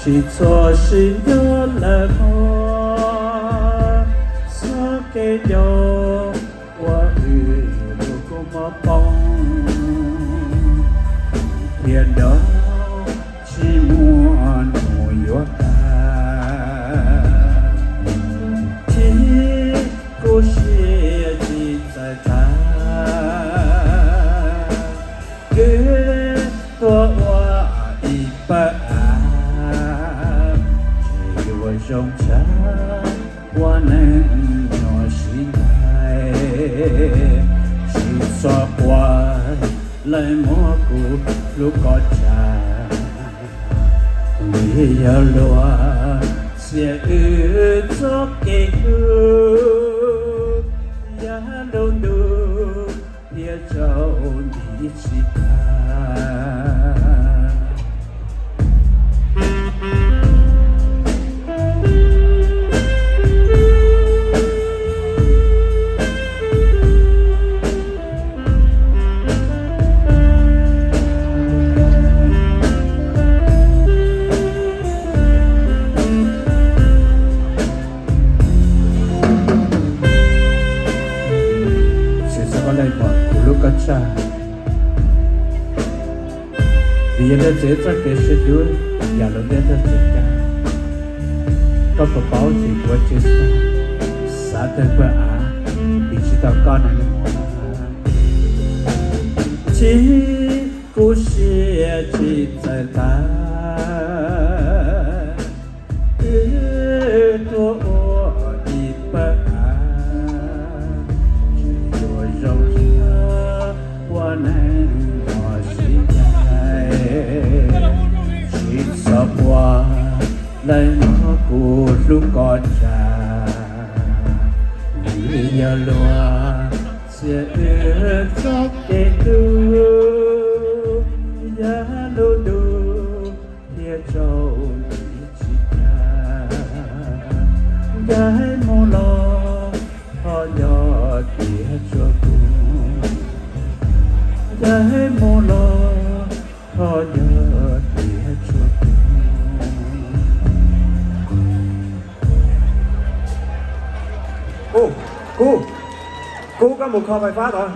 Tsis txhob sib nco lawm mog, txhob kev nco ua wb lub kua muag poob, thiaj nrog tsis muaj hnub yuav tag. Txij kuv siab tsis txawj tag, wb tuaj ua ib pawg av, tsis yuav zoo tshaj ua neej nyuaj sib ncaim. Tsis txhob quaj lawm mog, kuv hlub koj tshaj. Vim yog luag txiav wb txoj kev hlub, yav lub ntuj thiaj tsaus nti tsis tag. Tsis txhob quaj lawm mog, kuv hlub koj tshaj. Vim yog luag txiav txoj kev sib hlub, yam lub ntiaj teb tsis kam. Koj puas paub tias kuv ua tsis xav, xav tawg pawg av, vim tsis tau koj na. Txij kuv siab tsis txawj tag, wb tuaj ua ib pawg av, tsis yuav zoo tshaj ua neej nyuaj sib ncaim. Tsis txhob quaj lawm mog, kuv hlub koj tshaj. Vim yog luag txiav wb txoj kev hlub, yav lub ntuj thiaj tsaus nti tsis tag. Ncaim mus los thov nco tias tshuav kuv, ncaim mus los thov nco tias tshuav kuv. Kub, Kub, koj mus kho fais fab tod.